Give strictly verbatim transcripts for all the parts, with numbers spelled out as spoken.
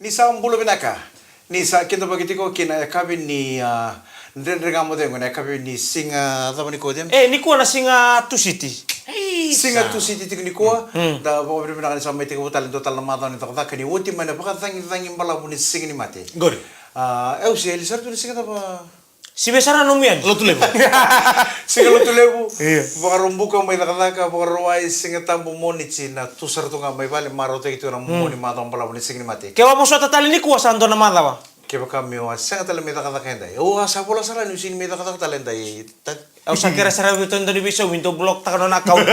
Ni sa bula vinaka. Ni sa kidavaki tiko ki na yakavi ni, ah, Dredre Ga Mo Cegu, na yakavi ni siga cava nikua, James? E, nikua na siga Tusiti. Ei, siga sa Tusiti tiko nikua. Mm. Da vakavinavinaka ni sa mai tekivu tale e dua tale na macawa ni cakacaka ni oti mai na vakacagicagi balavu ni Siga ni Mate. Qori. Ah, e, au se yali sara tu na siga cava? Siga sara nomu yani. Lotulevu. Siga Lotulevu. Io. Vakarobuka mai cakacaka, Vakarauwai, Siga Tabu, Moniti, na tu sara tu ga mai vale, marautaki tu na, mm, mua ni macawa balavu ni Siga ni Mate. Ke o a vosota tale nikua sa dua na macawa. Kevaka meu a sega tale mai cakacaka edai, au a sa vola sara niu sega ni mai cakacaka tale edai. Ta- Au sa kere sara vei iratou e dua na veisaumi, dou block taka nona account.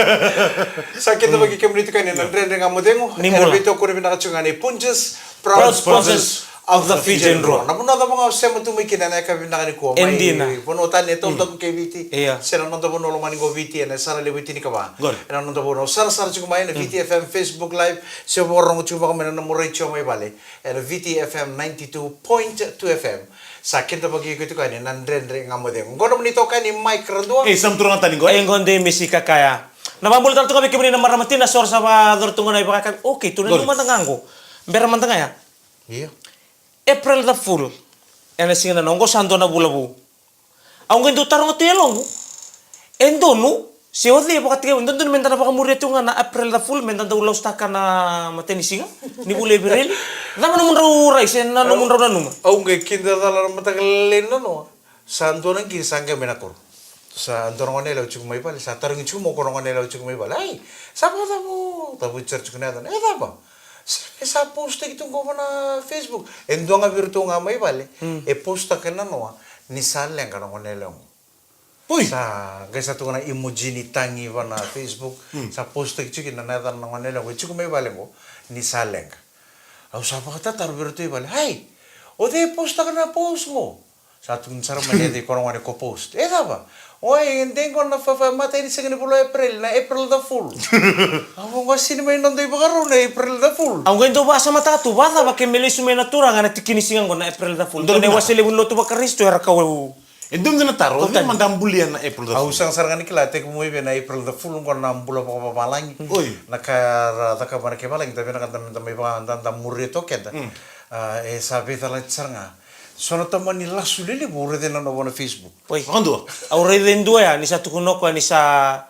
Sa kidavaki kemuni tiko yani na Dredre Ga Mo Cegu. Ni bula. Ena veitokoni vinaka tiko ga nei Punjas, proud sponsors of the Fijian Drua. Na vanua cava ga o sema tu mai kina ena yakavi vinaka nikua, mai vanua tani e taudaku kei Viti, se na noda vanua lomani qo Viti, ena sala levu e tinikava. Ena noda vanua, sarasara tiko mai ena Viti F M Facebook Live, se vakarorogo tiko vaka mai na nomu retio mai vale ena Viti F M ninety-two point two F M. Sa kidavaki iko tiko yani na Dredre Ga Mo Cegu. Qo nomuni itokani Mike Radua. E, sa mo turaga tani qo. E, qo de Misi Kakaya. Na vakabula tale tu ga vei kemuni na marama tina, so ra sa vakayacora tu ga na ivakayakavi. Okay, tu na liu mada ga qo. Bera mada ga ya. Io. April the Fool. Ena siga nanoa qo sa dua na vula vou. Au qai dau taroga tu e yaloqu. E donu, se o cei e vakatekivu, e dodonu meda na vakamuria tu ga na April the Fool, meda dau lausutaka na matanisiga ni vula Epereli. Cava nomudrau rai se na nomudrau nanuma? Au qai kidacala na mataka lailai nanoa. Sa dua na qiri sa qai mai na koro. Sa dua na goneyalewa tiko mai vale, sa tarogi tiko mai o koya na goneyalewa tiko mai vale. Ai, sa vakacava? Cavuti sara tiko na yacana. E cava? Sa, e sa post-taki tu qo va na Facebook. E dua ga vei iratou ga mai vale e post-taka e nanoa ni sa leqa na goneyalewa qo. Oi. Sa qai sa tu ga na emoji ni tagi va na Facebook. Sa post-taki tiko kina na yacana na goneyalewa qo e tiko mai vale qo ni sa leqa. Au sa vakatataro vei iratou i vale. Ai, o cei e post-taka na post qo? Sa tukuni sara mai na yacai koya na gone ko post. E cava? Oi, e dei qo na fafa matai ni siga ni vula o April, na April the Fool. Au vaqo sini mai noda ivakarau na April the Fool. Au qai dau vakasamataka tu, vakacava ke me lesu mai na turaga na tiki ni siga qo na April the Fool. Dua na iwase levu ni lotu vaKarisito era kau. E dua mada na taro, o cei mada a bulia na April the Fool? Au sega sara ga ni kila, tekivu mai vei na April the Fool qo na bula vakavavalagi. Oi. Na ka era cakava na kaivalagi, da vinakata meda mai vaka, da, da muria toka keda. Ah, e sa veicalati sara ga. So na tamani lasu lelevu au raica e nanoa vua na Facebook. Oi. Vakadua. Au raica e dua ya, ni sa tukuna o koya ni sa,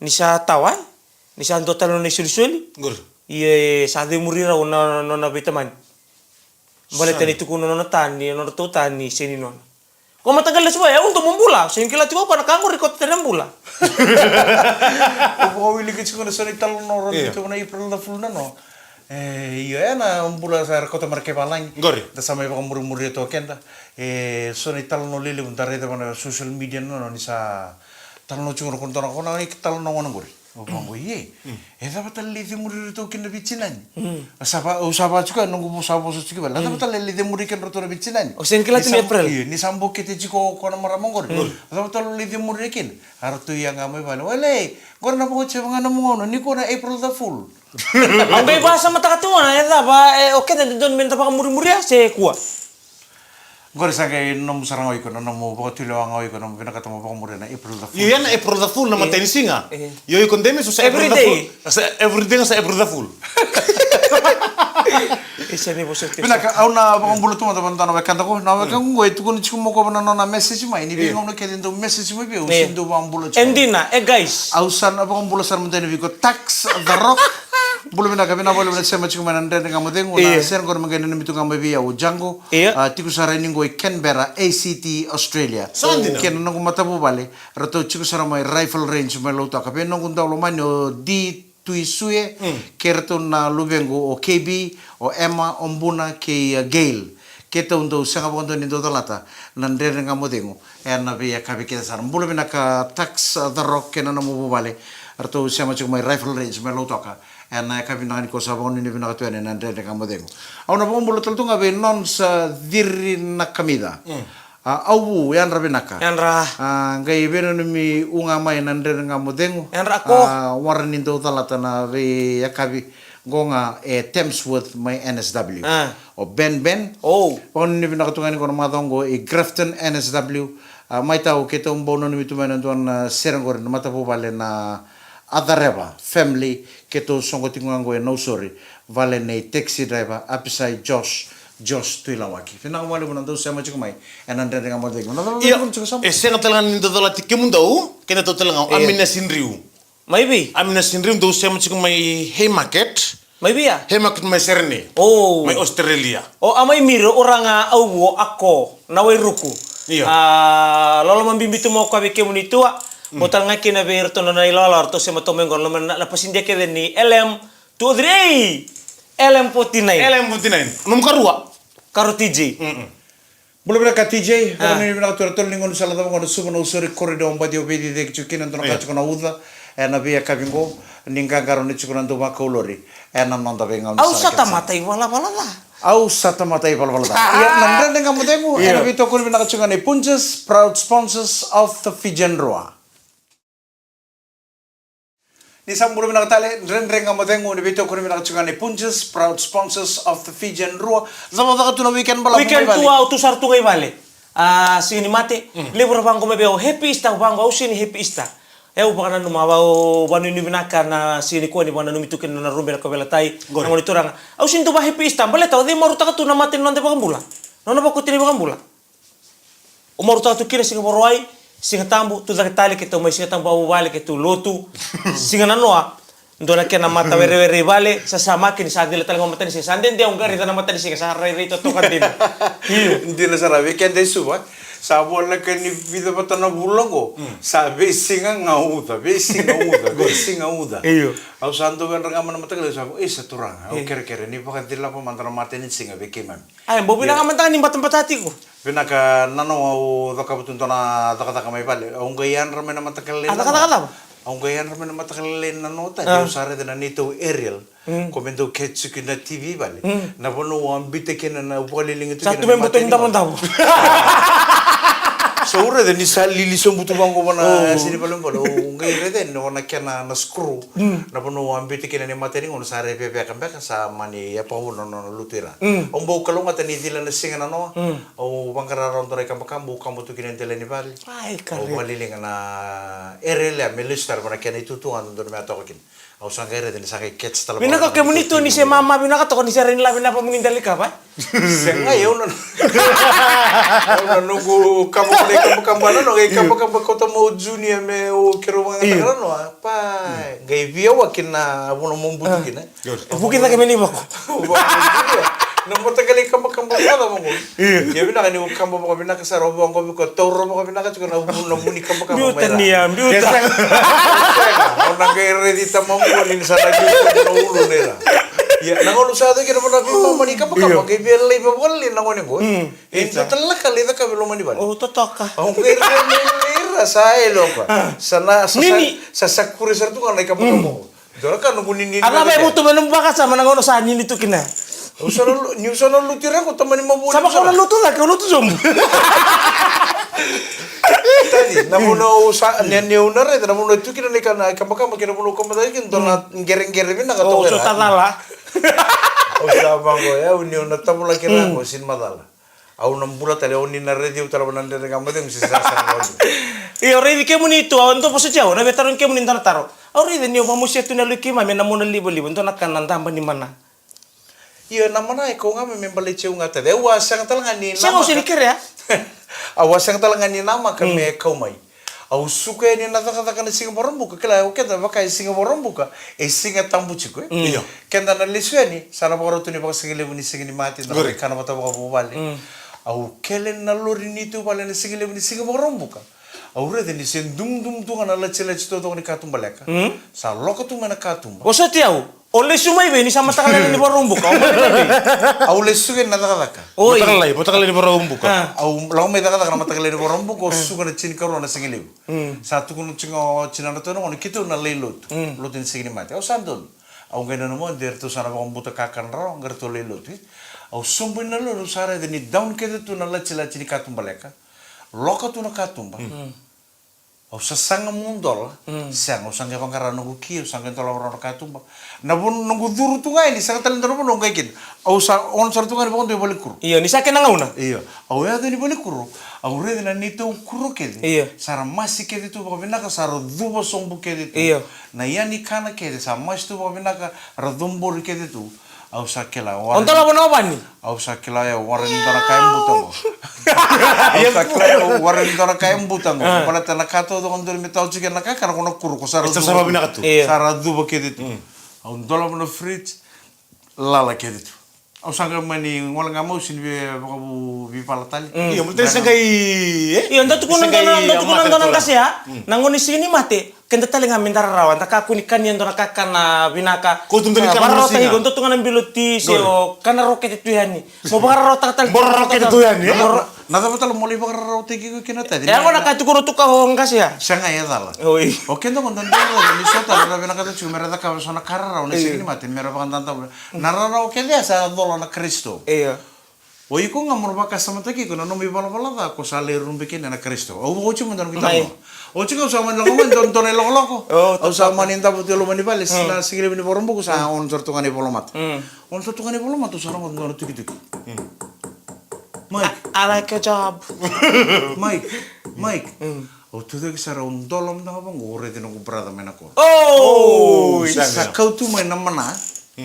ni sa tawa, e? Ni sa dua tale na nona isolisoli. Qori. Ia, e sa cemuri rau na, na nona veitamani. Baleta ni tukuna na nona ta ni, na nodratou ta ni sega ni nona. Ko mataqali lesu vaya, au dau mo bula, sega ni kila tiko o koya na ka qori, kauta tani na bula. Au vakawilika tiko na so na italanoa rau biuta na April the Fool nanoa. E, io, e na bula sa ra kauta mai na kaivalagi. Qori. Da sa mai vakamurimuria toka keda. E, so na italanoa lelevu da raica va na social media nanoa ni sa talanoa tiko na kona, na kona, na italanoa gona qori. O vaqo, ie. E cava tale lai cemuri iratou kina na veitinani? A sa va, au sa va tiko, e noqu vo, sa vosa tiko vale. A cava tale lai cemuri kina ratou na veitinani? O sega ni kila tu ni April. Io, ni sa bokete tiko o koya na marama qori. A cava tale lai cemuri kina? A ratou ia ga mai vale. Wele, qori na vaqo tiko ga na mugauna, ni ko na April the Fool. Au qai vakasamataka tu gona, e cava, e, o keda e dodonu meda vakamurimuria se kua? Qori sa qai nomu sara ga o iko, na nomu vakatulewa ga o iko, nomu vinakata mo vakamuria na April the Fool. Io, ia na April the Fool na matai ni siga. Io, iko Demis, o sa April the Fool. Sa everyday ga sa April the Fool. Vinaka, au na vakabula tu mada vua na wekada qo. Na wekaqu qo e tukuna tiko mai o koya na nona message mai, ni veigauna kece dau message mai vei au, au sa dau vakabula tiko. E dina, e guys. Au sa na vakabula sara mada yani vei iko Tax the Rock. Bula vinaka, vinaka vakalevu na sema tiko mai na Dredre Ga Mo Cegu, na sere qori me qai nanumi tu ga mai vei au o Django. Io. A, tiko sara yani qo i Canberra, A C T, Australia. Sa dina. Kei na noqu matavuvale, ratou tiko sara mai Rifle Range mai Lautoka. Vei noqu daulomani o Di Tuisue, kei ratou na luvequ o K B, o Emma, o Buna, kei, a, Gail. Keitou dau sega vakadua ni dau calata na Dredre Ga Mo Cegu ena veiyakavi kece sara. Bula vinaka Tax the Rock kei na nomu vuvale. Ratou sema tiko mai Rifle Range mai Lautoka. Ena yakavi vinaka nikua sa vakanuinui vinaka tu yani na Dredre Ga Mo Cegu. Au na vakabula tale tu ga vei Nons, a, Ciri Nakamica. A, au vu, yadra vinaka. Yadra. A, qai veinanumi u ga mai na Dredre Ga Mo Cegu. Yadra ko. A, warani dau calata na veiyakavi qo ga e Tamesworth mai N S W. A. O Ben Ben. O. Vakanuinui vinaka tu ga yani qo na macawa qo i Grafton, N S W. A, mai tau keitou bau nanumi tu mai na dua na sere qori na matavuvale na Acareva family, keitou soqo tiko ga qo e Nausori. Vale nei taxi driver, Apisai Josh, Josh Tuilawaki. Vinaka vakalevu na dau sema tiko mai ena Dredre Ga Mo Cegu. Na cava Ia, tiko sa e sega tale ga ni dau colati kemudou, keda dau tale ga o Ia. Amina Sinriu. Mai vei? Amina Sinriu dau sema tiko mai Haymarket. Mai vei a? Haymarket mai Serene. O. Mai Australia. O a mai miro o raga au o ako na Wairuku. Ia. A, loloma bibi tu mo koya vei kemuni tu a. Mo tale ga kina vei iratou na ilawalawa ratou sema tu mai qo, loma na, na pasidia kece ni L M two oh three. L M forty-nine. L M forty-nine. Nomu karua. Karo T J. Mm-mm. Bula vinaka T J, vakanuinui vinaka tu iratou ni gaunisala cava gona Suva na Usori corridor bati o veici ceki tiko kina dua na ka Io. Tiko na uca, ena veiyakavi qo, ni qaqarauni tiko na dau vakau lori, ena noda veigaunisala Au sa kece sara. Tamata i valavala ca. Au sa tamata i valavala ca. Ia, na Dredre Ga Mo Cegu, Io. Ena veitokoni vinaka tiko ga nei Punjas, proud sponsors of the Fijian Drua. Ni sa bula vinaka tale, Dredre Ga Mo Cegu, ni veitokoni vinaka tiko ga nei Punjas, proud sponsors of the Fijian Drua. Cava caka tu na weekend balavu mai Weekend tu vale? Au tu sara tu ga i vale. A, siga ni mate, levu ra vaqo mai vei au, Happy Easter, vaqo au sega ni Happy Easter. E au vakananuma, au vakanuinui vinaka na siga ni kua ni vakananumi tu kina na rube na kauveilatai, Qori. Na gone turaga. Au sega ni tu va Happy Easter, baleta au cei marutaka tu na mate ni noda vakabula. Na nona vakoti na vakabula. O maru tau tu kina siga Vakarauwai, siga Tabu, tu cake tale keitou mai siga Tabu vakavuvale keitou lotu. Siga nanoa, dua na kena mata werewere i vale, sa samaki ni sa cila tale ga matanisiga, sa dede au qai raica na matanisiga, sa rairai totoka dina. Io. Dina sara, vei keda i Suva, sa voleka ni vica vata na vula oqo, sa veisiga ga uca, veisiga uca, veisiga uca. Io. Au sa dau vedra ga mai na mataqali, sa vo, isa turaga, au kerekere, ni vakacilava mada na matanisiga vei keimami. Ai, bau vinaka mada ga ni batabata tiko. Vinaka nanoa au cakava tu dua na cakacaka mai vale. Au qai yadra mai na mataka lailai. A cakacaka cava? Au qai yadra mai na mataka lailai nanoa tani. Au sa raica na neitou aerial. Ko me dau catch tiko na T V vale. Na vanua au a biuta kina na vakaliliga tu kina. Sa tu mai boto ni davodavo. Sa au raica ni sa lili sobu tu vaqo vana yasa ni valenibale. Au qai raica ni vana kena na screw. Na vanua au a biuta kina na imatai ni gauna sa rairai veveka beka sa mani yapa vuna na nona lutu i ra. Au bau kalougata ni cila na siga nanoa. Au vaqara rawa dua na ikabakaba, au kaba tu kina e dela ni vale. Ai, au vakaliliga na erele me lesu tale vana kena itutu ga dodonu me a toka kina. Au sa qai raica ni sa qai catch tale. Vinaka o kemuni tu ni se mama vinaka toka ni se rai ni lavi na vamuni dali kava. Sega, au na, au na noqu kaba na ikabakaba na noqu ikabakaba kauta mai o Junior me o keirau vakayagataka nanoa. Pa qai via waki na vuna mo butu kina. Vuki cake me ni vako. Na mataqali ikabakaba vakaca vaqo. Ia vinaka ni o kaba vakavinaka sara, o vaqo viko taura vakavinaka tiko na vu, na vu ni kabakaba mai ra. Biuta ni a, biuta. Sega, au na qai raici tamaqu ni sa na biuta na ulu nei ra. Ia na gauna sa yaco kina vana veimama ni kabakaba qai via laiva vakalailai na gone qo. E dua tale na ka lai caka vei loma ni vale. O totoka. Au qai raici mai ra sa yali oka. Sa na, sa, sa, sa kure sara tu ga na ikabakaba qo. Dua na ka noqu nini. A cava e vutu mai nomu vakasama na gauna sa nini tu kina? Au sa na lu-, niu sa na lutu i ra qo tamani mavua. Sa vaka au na lutu cake, au lutu sobu. Tani, na vuna au sa, ni, niu na raica, na vuna tu kina na ika, na ikabakaba kei na vuna au kaba cake kina, dua na qereqere vinaka toka i ra. O, so tacala. Au sa vaqo, e, au niu na tavulaki ra qo, sega ni macala. Au na bula tale, au ni na raici au tale vana Dredre Ga Mo Cegu se sa sa na wani. Io, raici kemuni tu, au dau vosoti au, na veitarogi kemuni dua na taro. Au raica ni au vamosia tu na yaloi keimami ena mona livaliva, dua na ka na daba ni mana. Io, na mana e kau ga me, me baleti au ga tale. Au a sega tale ga ni namaka. Sega, au sega ni kerea. Au a sega tale ga ni namaka me kau mai. Au suka yani na cakacaka na siga Vakaraubuka, kila o keda vaka e siga Vakaraubuka, e siga tabu tiko, e? Io. Keda na lesu yani, sa na vakarau tu ni vakasigalevu ni siga ni mate, da na kana vata vakavuvale. Au kele na lori ni tu vale na sigalevu ni siga Vakaraubuka. Au raica ni se dumdum tu ga na latilati taucoko ni katuba leka. Sa loka tu mai na katuba. Vosoti au. O lesu mai vei ni sa mataka lailai ni Vakaraubuka? O mai vei? Au lesu kei na cakacaka. Oi. Mataka lailai, mataka lailai ni Vakaraubuka. A. Au lako mai cakacaka na mataka lailai ni Vakaraubuka, au suka na tinikarua na sigalevu. Sa tukuna tiko o tinadratou na gone, keitou na lai lotu. Lotu ni siga ni mate. Au sa donu. Au qai nanuma de ratou sa na vakabauta kakana rawa, qai ratou lai lotu. Au sobu ina lori, au sa raica ni down kece tu na latilati ni katuba leka. Loka tu na katuba. Au sasaga meu dola. Sega, au sa qai vaqara noqu ki, au sa qai dola vaqara na katuba. Na vanua noqu curu tu ga yani, sega tale dua na vanua au qai kina. Au sa on sara tu ga yani vakadua i valekuro. Io, ni sa kena gauna. Io, au yaco yani valekuro. Au raica na neitou kuro kece. Io. Sa ra masi kece tu vakavinaka, sa ra cuva sobu kece tu. Io. Na yani kana kece, sa masi tu vakavinaka, ra cobori kece tu. Au sa kila, o dolava na ovani. Au sa kila, e, wara ni dua na ka e buta qo. Au sa kila, e, wara ni dua na ka e buta qo. Ah. Baleta na ka taucoko dua me tau tiko na ka, ka na kona kuro, ko sa ra cuva. Sa ra cuva kece tu. Mm. Au dolava na fridge, lala kece tu. Au sa qai mani gole ga mai, au sini via vakavu vivala tale. Mm. Io, baleta ni sa qai, e? Io, da tukuna dua na, da tukuna dua na qase ya. Mm. Na gauna ni siga ni mate, keda tale ga me da rarawa, da kakua ni kania dua na kakana vinaka. Ko tu beka ni kakana vinaka. Sa vakararawa tale, iko dua tu ga na bilo ti se o kana rokete tu yani. Mo vakararawataka tale. Mo rokete tu yani, e? Mo ra- Na cava tale mo lai vakararawataki iko kina tale? E, qo na ka tukuna tu ka o qase ya. Sega, e cala. Oi. O keda qo da dau raica ni so tale era vinakata tiko me ra cakava so na ka rarawa na siga ni mate, me ra vakadadavua. Na rarawa kece ya sa cola na Karisito. Io. O iko ga mo na vakasamataki iko na nomu ivalavala ca ko sa lai rube kina na Karisito. Au vakaoti mo dua na kutama. Oti ga au sa mani lako mai dua, dua na ilokoloko. Au sa mani davo tu e loma ni vale, na siga levu ni Vakaraubuka sa on sara tu ga na ivolamata. On sara tu ga na ivolamata, au sa rogoca dua na tukituki. Mike. I like your job. Mike, Mike. Au tucake sara, au dola mada ga vaqo, au raici noqu brother mai na koro. Oh, sa kau tu mai na mana.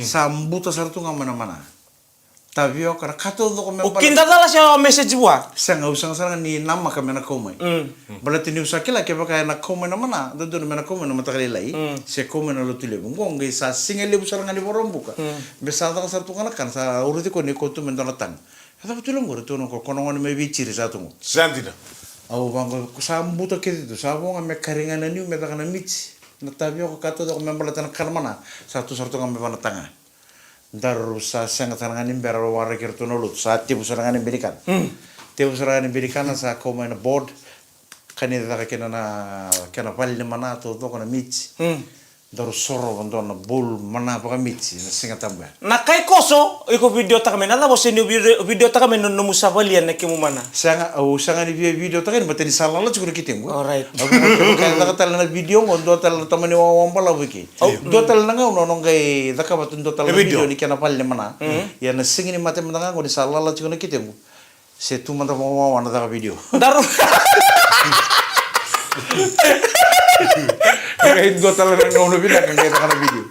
Sa buta sara tu ga mai na mana. Tavioka, na ka taucoko me baleta. O kidacala se o message vua? Sega, au sega sara ga ni namaka me na kau mai. Baleta niu sa kila kevaka e na kau mai na mana, dodonu me na kau mai na mataka lailai, se kau mai na Lotulevu. Qo qai sa siga levu sara ga ni Vakaraubuka. Me sa caka sara tu ga na kana, sa raici koya ni kau tu mai dua na taga. E cava tu qori tu na ko, ko na gone mai Viti sa tu qo. Sa dina. Au vaqo, ko sa buta kece tu, sa vo ga me kari ga na niu me caka na miti. Na tavioka, ka taucoko me baleta na kana mana, sa tu sara tu ga mai vua na taga. Daru sa sega sara ga ni bera, waraki iratou na lotu, sa tevu sara ga ni benikana. Tevu sara ga ni benikana, sa kau mai na board, ka ni caka kina na kena vale ni mana taucoko na miti. Daru sorova dua na bowl mana vakamiti na Siga Tabu ya. Na kai koso, iko videotaka mai, na cava o sega ni video, videotaka mai na nomu sa valia na kemu mana? Sega, au sega ni via videotaka ni, baleta ni sa lala tiko na ketequ. Alright. Au via caka tale na video qo, dua tale na tamani wawa balavu i ke. Dua tale na gauna au na qai cakava tu dua tale na video ni kena vale ni mana. Ia na siga ni mate mada ga qo ni sa lala tiko na ketequ. Se tu mada vakawawa na caka video. Daru. Qai dua tale na gauna vinaka qai caka na video.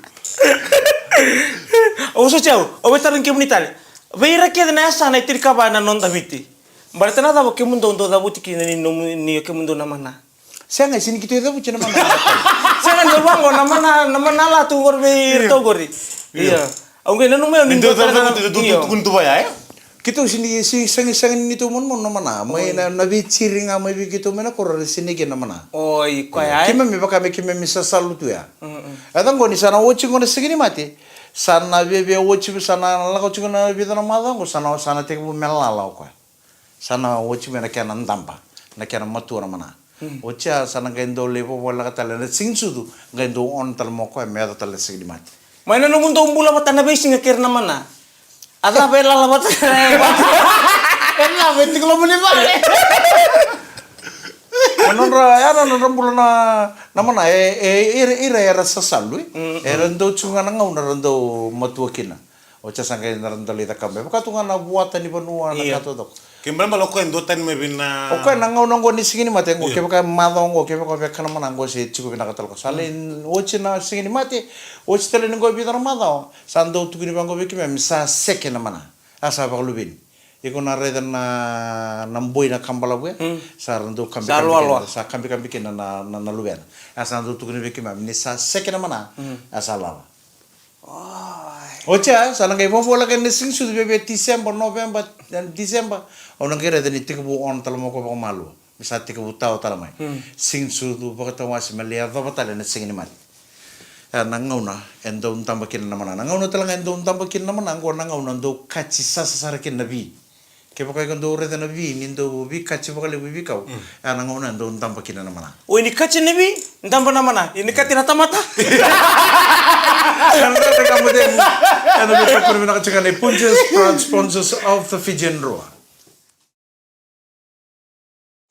Au sa tau, au via tarogi kemuni tale. Vei ira kece na yasana e tinikava na noda Viti. Baleta na cava kemudou dau cavuti kina ni nomu, ni kemudou na mana? Sega, e sega ni keitou cavuti na mana. Sega, ni vaqo na mana, na mana la tu qori vei iratou qori. Io. Au qai nanuma au ni dua tale na, io. Keitou sega ni, sega, sega ni neitou manumanu na mana. Mai na, na veitiri ga mai vei keitou mai na koro era sega ni kina na mana. Oi, koya, e? Keimami vaka me keimami sasalu tu ya. E caqo ni sa na oti qo na siga ni mate. Sa na viavia oti, sa na lako tiko na vica na macawa qo, sa na, sa na tekivu me lala o koya. Sa na oti mai na kena daba, na kena matua na mana. Oti ya sa na qai dau lai vovoleka tale na siga ni sucu, qai dau on tale mai o koya me yaco tale na siga ni mate. Mai na nomudou bula vata na veisiga kei ira na mana. A cava e lala vata na e vata? E cava e tiko loma ni vale? Na nodra, ya na nodra bula na, na mana, e, e, ira, ira era sasalu, e? Era dau tu ga na gauna era dau matua kina. Oti ya sa qai na ra dau lai cakava mai. Vaka tu ga na vuata ni vanua na ka taucoko. Ke balebale o koya e duatani mai vei na. O koya na gauna oqo ni siga ni mate oqo, kevaka e macawa oqo, kevaka o via kana mana oqo se tiko vinaka tale o koya. Sa lai oti na siga ni mate, oti tale ni oqo e vica na macawa, sa dau tukuni vaqo vei keimami sa seke na mana. A sa vakaluveni. Iko na raica na, na boi na kabalavu ya. Sa ra dau kabikabi kina, sa kabikabi kina na, na, na luvena. A sa dau tukuni vei keimami ni sa seke na mana. A sa lala. Oi. Oti ya, sa na qai vovoleka ena siga ni sucu, via via Tiseba, Noveba, e, Tiseba. Au na qai raica ni tekivu on tale mai o koya vakamalua. Me sa tekivu tawa tale mai. Siga ni sucu, vakatawase me lai yacova tale na siga ni mate. Ya na gauna e dau daba kina na mana. Na gauna tale ga e dau daba kina na mana, oqo na gauna dau kati sasa sara kina na vi. Kevaka iko dau raica na vi, ni dau veikati vakalevu i veikau. Ya na gauna e dau daba kina na mana. Oi, ni kati na vi, daba na mana. Ia ni kati na tamata. Ena Dredre Ga Mo Cegu, ena veisau kina vinaka tiko ga na Punjas, proud sponsors of the Fijian Drua.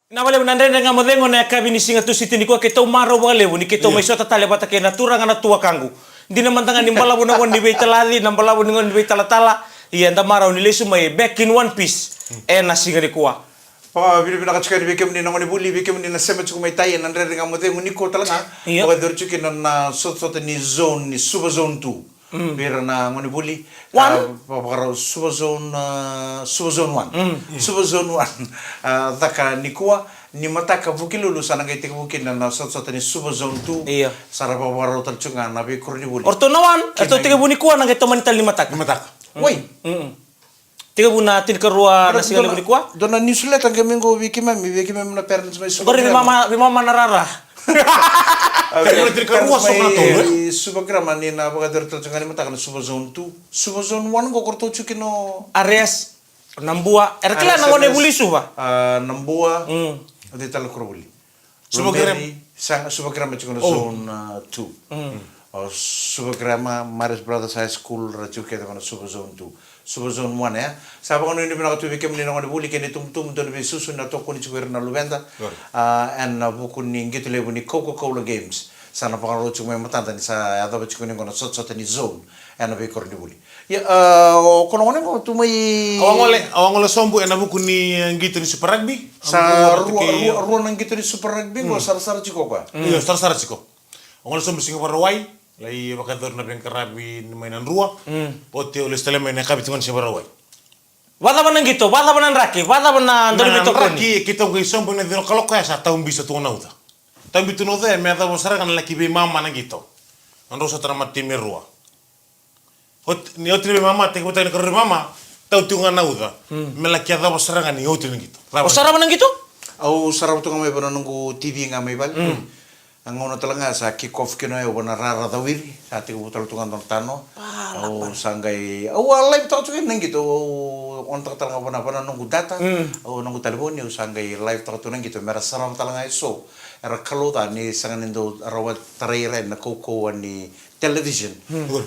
Vinaka vakalevu na Dredre Ga Mo Cegu ena yakavi ni siga Tusiti nikua, keitou marau vakalevu ni keitou mai sota tale vata kei na turaga na tuakaqu. Dina mada ga ni balavu na gauna ni veitalaci, na balavu na gauna ni veitalatala. Ia da marau ni lesu mai back in one piece ena siga nikua. Vakavinavinaka tiko yani vei kemuni na gonevuli, vei kemuni na sema tiko mai tai ena Dredre Ga Mo Cegu nikua tale ga. Io. Vakayacori tiko kina na sotasota ni zone, ni Suva Zone two. Vei ira na gonevuli. One? Vakarau Suva Zone, a, Suva Zone one. Suva Zone one. A, caka nikua, ni mataka Vukelulu sa na qai tekivu kina na sotasota ni Suva Zone two. Io. Sa ra vakarau tale tu ga na veikoronivuli. O ratou na one, eratou tekivu nikua, na qai tomani tale ni mataka. Ni mataka. Wai. Tekivu na tinikarua na siga levu nikua. Dua na newsletter qai mai qo vei keimami, vei keimami na parents mai Suva Grammar. Vei mama, vei mama na rara. Tinikarua so na tolu, e? Suva Grammar ni na vakadori tale tu ga ni mataka na Suva Zone two. Suva Zone one qo ko ratou tu kina o Ares, Nabua. Era kila na gonevuli Suva. A, Nabua. O cei tale koronivuli? Suva Grammar. Sa Suva Grammar tiko na zone, a, two. O Suva Grammar, Marist Brothers High School, ra tiko kece na Suva Zone two. Suva Zone one, e? Sa vakanuinui vinaka tu vei kemuni na gonevuli kei na itubutubu, dou na veisusu na tokoni tiko ira na luveda. A, ena vuku ni qito levu ni Coca-Cola Games. Sa na vakarau tiko mai matada ni sa yacova tiko ni qo na sotasota ni zone ena veikoronivuli. Ia, a, o koya gona qo tu mai. Au a gole, au a gole sobu ena vuku ni, e, qito ni Super Rugby. Sa rua, rua, rua na qito ni Super Rugby qo, sarasara tiko o koya. Io, sarasara tiko. Au gole sobu siga Vakarauwai, lai vakayacori na veiqaravi mai Nadroga. Oti au lesu tale mai na yakavi tiko ni siga Vakarauwai. Vakacava na qito, vakacava na draki, vakacava na dau ni veitokoni? Na draki, keitou qai sobu ena ciwa na kaloko ya sa tau biu tu na uca. Tau biu tu na uca ya me yacova sara ga na laki veimama na qito. Na drau sota na matatimi e rua. Ot-, ni oti na veimama, tekivutaki na ikarua ni veimama, tau tiko ga na uca. Me laki yacova sara ga ni oti na qito. O sarava na qito? Au sarava tu ga mai vua na noqu T V ga mai vale. A gauna tale ga sa kick off kina o yau vua na rara cawiri, sa tekivu tale tu ga dua na tanoa. Au sa qai, au a live taka tu ga na qito, au on taka tale ga vua na, vua na noqu data, au noqu talevoni, au sa qai live taka tu na qito, me ra sarava tale ga eso. Era kalouca ni sega ni dau rawa tarai ira na kaukauwa ni television.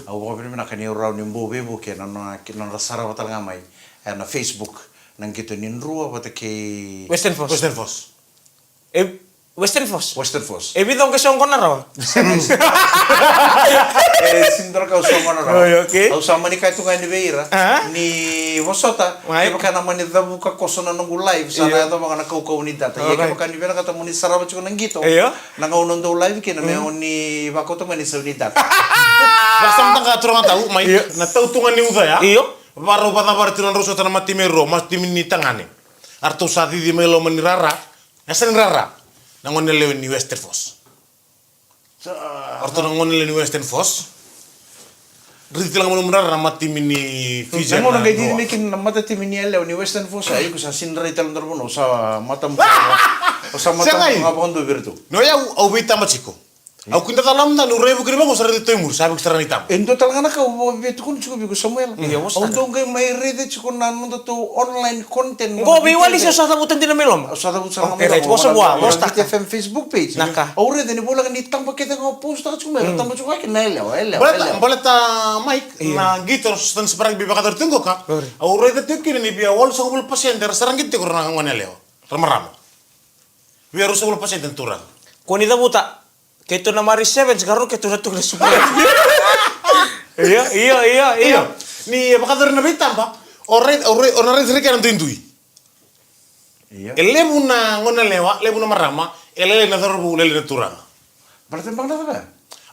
Au vakavinavinaka ni au rawa ni bau veivuke na nona, na nodra sarava tale ga mai ena Facebook na qito ni Drua vata kei Western Force. Western Force. E, Western Force. Western Force. E vica o qai soqona rawa? E sega ni dua na ka au soqona rawa. Oi, okay. Au sa mani kaya tu ga yani vei ira ni vosota, kevaka na mani cavuka koso na noqu live, sa na yacova ga na kaukauwa ni data. Ia kevaka ni vinakata mo ni sarava tiko na qito, na gauna dou live kina, me o ni vakauta mai na isau ni data. Vakasamataka turaga tau mai na tau tu ga ni uca ya. Io. Varau vacavara tiko na drau sota na matatimi e rua, matatimi ni tagane. Aratou sa cici mai loma ni rara. E sa ni rara. Na gone lewe ni Western Force. Aratou na gone lewe ni Western Force. Raici tale ga mai loma ni rara na matatimi ni Fiji. Na gauna qai cici mai kina na matatimi ni yalewa ni Western Force, a iko sa sega ni rai tale dua na vanua, au sa matamu, au sa matamu ga vakadua vei iratou. No yau, au veitaba tiko. Au kidacala mada niu rai vuki ni vaqo, sa raica tu e muri, sa vuki sara na itaba. E dua tale ga na ka au via tukuna tiko vei iko Samuela. Au dau qai mai raica tiko na nodatou online content. Qo veiwali se o sa cavuta dina mai loma? Au sa cavuta sara ga mai loma. Vosota. Vosota. F M Facebook page. Naka. Au raica ni voleka ni taba kece ga au postaka tiko mai, era taba tiko ga kina na yalewa, yalewa, yalewa. Baleta, baleta Mike, na qito na sotasota ni Super Rugby vakayacori tiko qoka. Au raica tiko kina ni via walusagavulu pasede era sara qito tiko na gone yalewa. Ra marama. Via ruasagavulu pasede na turaga. Ko ni cavuta. Keitou na Marist Sevens, qarauna keitou na tuku na Super Rugby. Io, io, io, io. Ni vakayacori na veitaba, o rai, o rai, o na raici ira kece na duidui. Io. E levu na gone yalewa, levu na marama, e lailai na cauravou, lailai na turaga. Baleta beka na cava?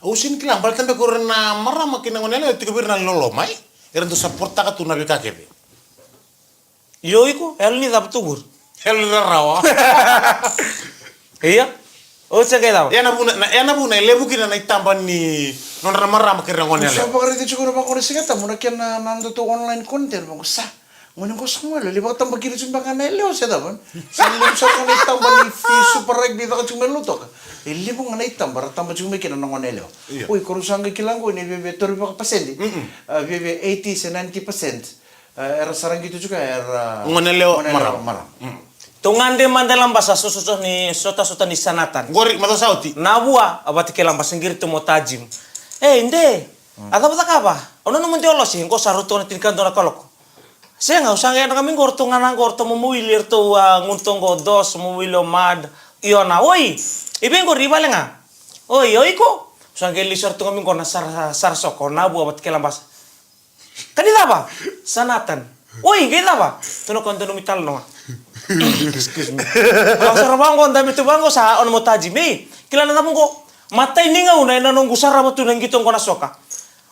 Au sega ni kila, baleta beka o ira na marama kei na gone yalewa, e tiko vei ira na loloma, e? Era dau saportaka tu na veika kece. Io iko, e yalo ni cava tu qori? Yalo ni rarawa. Ia? O se qai cava? Ia na vuna, na, ia na vuna e levu kina na itaba ni nodra na marama kei ira na gone yalewa. Au sa vakaraica tiko na vaqo na Siga Tabu na kena, na nodatou online content, vaqo sa. Gone qo sa gole, lai vakatabakiri tiko beka na yalewa se cava? Sa levu sara ga na itaba ni fi Super Rugby caka tiko mai Lautoka. E levu ga na itaba ra taba tiko mai kina na gone yalewa. Ia. Oi, ko rau sa qai kila qo ni viavia toro vakapasede. A, viavia eighty se ninety percent. E, era sara qito tiko, era gone yalewa, gone yalewa marama. Marama. Mm. Tou gade mada e Labasa, sotasota ni, sotasota ni Sanatan. Qori, macawa sa oti. Navua, a vata kei Labasa, qiri tu mo Tajim. Ei, de, a cava cakava? Au nanuma de o lose, qo sa rauta na tinikadua na kaloko. Sega, au sa qai yadra ga mai qo, ratou ga na qo, ratou mo mawili, ratou, a, gunu tu qo, Dos, mo mawili o Mad, Iona, oi, i vei qori, i vale ga? Oi, o iko? Au sa qai lesu sara tu ga mai qo na sara, sara soko, Navua vata kei Labasa. Ka ni cava? Sanatan. Oi, qai cava? Tou na kona dua nomu italanoa. Excuse me. Au sara vaqo, dabe tu vaqo, sa on mo Tajim. Kila na cava qo? Matai ni gauna ena noqu sarava tu na qito qo na soka.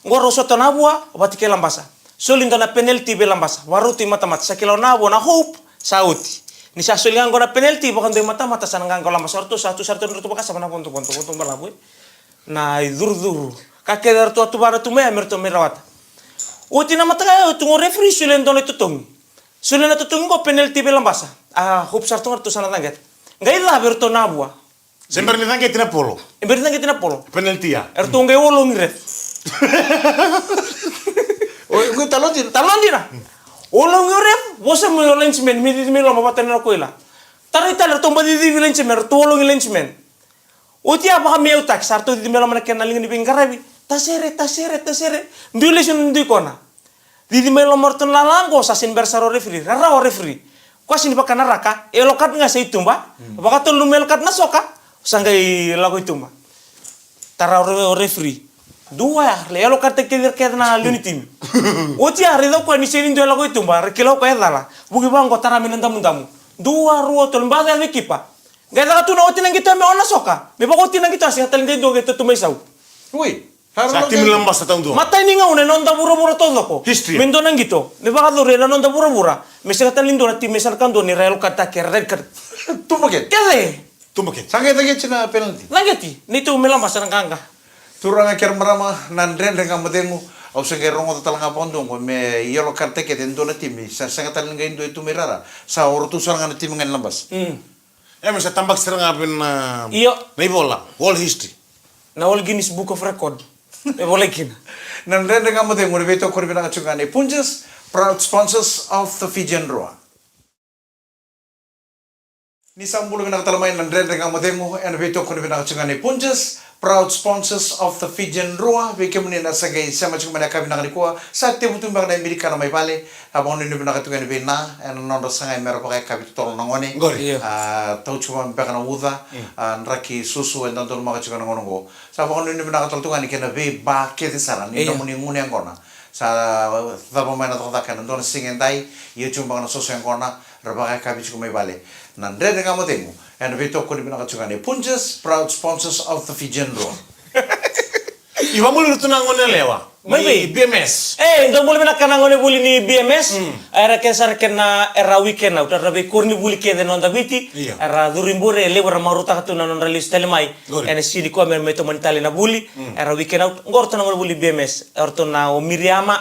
Qo rau sota na vua vata kei Labasa. Soli dua na penalty vei Labasa. Vakarau tu i matamata, sa kila o na vua na Hope, sa oti. Ni sa soli ga qo na penalty, vakadua i matamata, sa na qaqa o Labasa. O ratou sa tu, sa ratou, ratou vakasama na vodo, vodo, vodo balavu, e. Na icurucuru. Ka kece ratou a tuvara tu mai ya me ratou mai rawata. Oti na mataka ya, oti qo referee soli e dua na itotogi. Soli na itotogi qo penalty vei Labasa. A Hope sa ratou ga ratou sa na caqeta. Qai cava e ratou na vua. Se bera ni caqeti na polo. E bera ni caqeti na polo. Penalty ya. E ratou qai ologi ref. O, qai talo dina. Talo dina. Ologi o ref, vosa mai o linesman, me cici mai loma vata na koila. Tarai tale, ratou baci cici linesman, ratou ologi linesman. Oti ya vakameautaki, sa ratou cici mai loma na kena liga ni veiqaravi. Tasere, tasere, tasere. Dui lesu na dui kona. Cici mai loma o ratou na lala qo, sa sini bera sara o referee. Rarawa o referee. Koya sini vaka na raka, yellow card ga sa i tuba. Vakatolu na yellow card na soka, sa qai lako i tuba. Tara o re-, o referee. Dua ya, le yellow card kece, kece na lewe ni timi. Oti ya, raica o koya ni sini dua e lako i tuba, ra kila o koya e cala. Vuki vaqo, tara mai na damudamu. Dua, rua, tolu, baca ya vei kipa. Qai caka tu na oti na qito me o na soka. Me vakaoti na qito, a sega tale ni dua qai tatu mai sau. Ui. Sa timi Labasa taudua. Matai ni gauna ena noda vuravura taucoko. History. Me dua na qito. Me vakacuru ena noda vuravura. Me sega tale ni dua na timi me sa na kadua ni ra yellow card-taki, ra red card. Tuba kece. Kece. Tuba kece. Sa qai caqeti na penalty. Caqeti. Neitou mai Labasa na qaqa. Turaga kei ra marama, na Dredre Ga Mo Cegu. Au sa qai rogoca tale ga vakadua qo me yellow card-taki kece e dua na timi. Sa sega tale ni qai dua e tu mai rara. Sa o ratou sara ga na timi ga ni Labasa. Mm. E, me sa tabaki sara ga vei na, io, na ivola, world history. Na World Guinness Book of Record. E volai kina. Na Dredre Ga Mo Cegu, na veitokoni vinaka tiko ga nei Punjas, proud sponsors of the Fijian Drua. Ni sa bula vinaka tale mai na Dredre Ga Mo Cegu, ena veitokoni vinaka tiko ga nei Punjas, proud sponsors of the Fijian Drua, vei kemuni na sa qai sema tiko mai na yakavi vinaka nikua, sa tevu tu beka na Amerikana mai vale, a vakanuinui vinaka tiko yani vei na, ena nodra sagai mera vakayakavi totolo na gone. Qori. Io. A, tau tiko mai beka na uca, mm, a, draki susu, eda donumaka tiko na gauna oqo. Sa vakanuinui vinaka tale tu ga ni kena veiba kece sara, ni, io, nomuni gunu yaqona. Sa cava mai na cakacaka ena dua na siga edai, ia tiko beka na soso yaqona, ra vakayakavi tiko mai vale. Na Dredre Ga Mo Cegu, ena veitokoni vinaka tiko ga nei Punjas, proud sponsors of the Fijian Drua. Ia, vakabula tu na gone yalewa. Mai vei? B M S. E, dou bula vinaka na gone vuli ni B M S. Mm. Era kece sara kei na, era weekend out, era veikoronivuli kece e noda Viti. Ia. Era curu i bure, e levu era marautaka tu na nodra lesu tale mai. Qori. Ena siga nikua me, me tomani tale na vuli. Mm. Era weekend out. Qo ratou na gone vuli B M S. Eratou na o Miriama,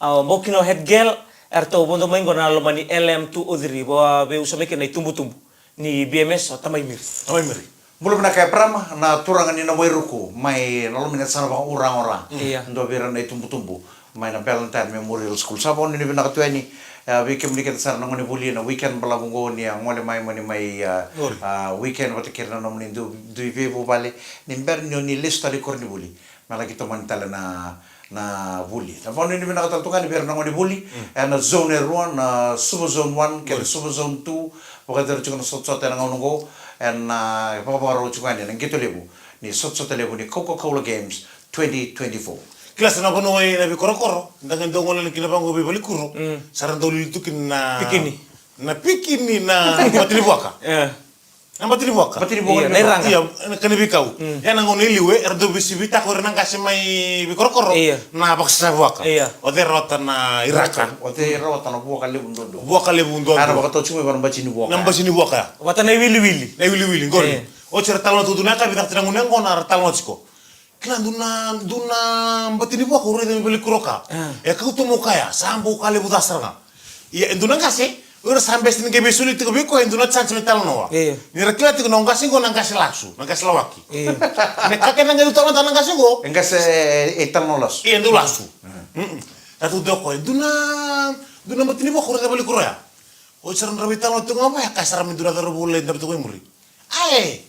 a, o Bokino head girl. Eratou vodo mai qo ena loma ni L M two oh three. Vo, a, veiusa mai kina na itubutubu ni B M S, o Tamai Miri. Tamai Miri. Bula vinaka Eparama, na turaga ni Nawairuku, mai na loma ni yasana vakaUra, Ora. Ia. Dua vei ira na itubutubu mai na Ballantyne Memorial School. Sa vakanuinui vinaka tu yani, e, vei kemuni kece sara na gone vuli, na weekend balavu oqo ni a gole mai, mani mai, a, qori, a, weekend vata kei ira na nomuni dui, dui veivuvale, ni bera ni o ni lesu tale i koronivuli. Me laki tomani tale na, na vuli. Na vakanuinui vinaka tale tu ga yani vei ira na gone vuli, mm, ena zone e rua, na Suva Zone one kei na, qori, Suva Zone two, vakayacori tiko na sotasota ena gauna oqo, ena, a, vakavakarau tiko yani ena qito levu ni sotasota levu ni Coca-Cola Games twenty twenty-four. Kila sa na vanua ena veikorokoro, da qai dau gole kina vaqo veivalikuro, mm, sa ra dau lili tu kina na pikini. Na pikini na bati ni vuaka. E. Na bati ni vuaka. Bati ni vuaka. Ia, na iraga. Ia, na kena veikau. Mm. Ia na gauna i liu, e, era dau veisivitaka o ira na qase mai veikorokoro. Ia. Na vakasasa vuaka. Ia. O cei rawata na iraka. O cei rawata na vuaka levu duadua. Vuaka levu duadua. A, na vakatau tiko mai vua na bati ni vuaka. Na bati ni vuaka. Vata na iwiliwili. Na iwiliwili, qori. Ia. Oti era talanoa tiko tu na yakavi, na gauna yaqona era talanoa tiko. Kila, dua na, dua na bati ni vuaka au raica mai valikuro ka. A. E kauta mai o koya, sa bau ka levu ca sara ga. Ia, e dua na qase, o ira sa bese ni qai veisoli tiko vei koya, e dua na chance me talanoa. Io. Ni ra kila tiko na o qase qo na qase lasu, na qase lawaki. Io. Na ka kece ga e dau talanoataka na qase qo. E qase e, e talanoa lasu. Ia, e dau lasu. Mm. Mm-mm. Ratou dau kaya, dua na, dua na bati ni vuaka au raica valikuro ya. Oti sara na ra veitalanoa tiko ga vaya, kaya sara mai dua na cauravou lailai dabe tiko i muri. Ae,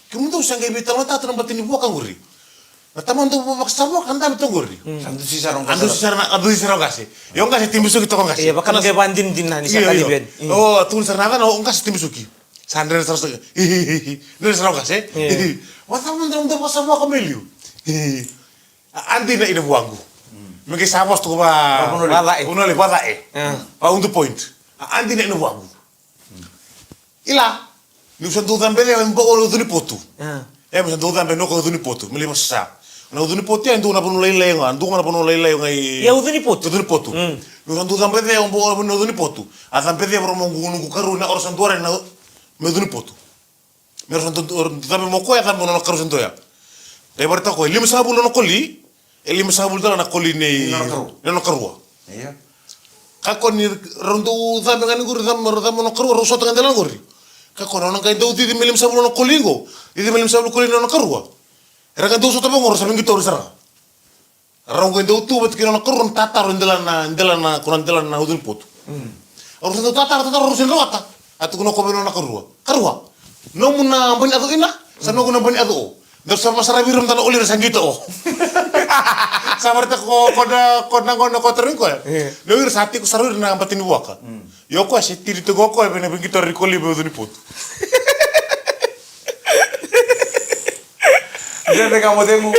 kemudou sa qai veitalanoataka tu na bati ni vuaka qori. Na tamamudou vakasasa vuaka na dabe tu qori. Mm. Sa dusi sara o qase. A dusi sara na, a dusi sara o qase. Io, o qase tibisoki toka o qase. Io, vaka na qai vakadinadina ni sa, io, kacivi yani. Mm. O, tukuni sara na yacana, o qase tibisoki. Sa dredre sara, dredre sara o qase. Io. Vakacava na tamamudou vakasasa vuaka mai liu. A, a dina ina vuaqu. Mm. Me qai sa vosa tu va, va, vanua levu. Vanua levu, vacae. Mm. Va udu point. A, a dina ina vuaqu. Ila, niu sa dau cabe cake, e bau o cuni potu. A. E, me sa dau cabe noqu o cuni potu, me lai vasasa. Na ucu ni potu ya e dua na vanua lailai ga, dua ga na vanua lailai ga i... Ia ucu ni potu. Ucu ni potu. Mm. Ni sa dau cabe ceva o bo na ucu ni potu. A cabe ceva vei ira mo gunugu karua na ora sa dua rai na me ucu ni potu. Me ra sa dau cabe mo koya, cabe mo nona karua sa dua ya. Qai vakaraitaka o koya, e limasagavulu nona koli, e limasagavulu tale na koli nei... Nona karua. Nei nona karua. Ia. Ka ko ni rau dau cabe ga ni qori, cabe, rau cabe nona karua, rau sota ga dela na qori. Ka ko na nona qai dau cici me limasagavulu nona koli qo, cici me limasagavulu koli nona karua. Era qai dau sota vaqo, rau sa veiqitovi sara ga. Rau qai dau tu vata kei nona karua na tataro e dela na, dela na, ko na dela na ucu ni potu. Mm. Rau sa dau tataro, tataro, rau sa rawata. A tukuna o koya vei nona karua. Karua. Nomu na bani yaco ina, sa noqu na bani yaco o. Dau sa vakasaravi ira mada na oli ra sa qito o. Sa vakaraitaka ko, ko na, ko na gone ko tarogi koya. E. Nau ira sa tiko sara ira na bati ni vuaka. Mm. Io koya se tiri tiko o koya vei na veiqito ira ni koli vei ucu ni potu. Dredre Ga Mo Cegu,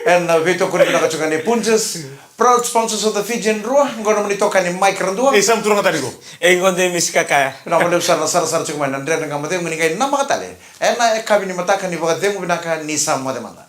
ena veitokoni vinaka tiko ga ni Punjas. Proud sponsors of the Fijian Drua, qo nomuni itokani Mike Radua. E, sa mu turaga tani qo. E, qo de Misi Kakaya. Vinaka vakalevu sara na sarasara tiko mai na Dredre Ga Mo Cegu, ni qai namaka tale ena yakavi ni mataka ni vakacegu vinaka ni sa moce mada.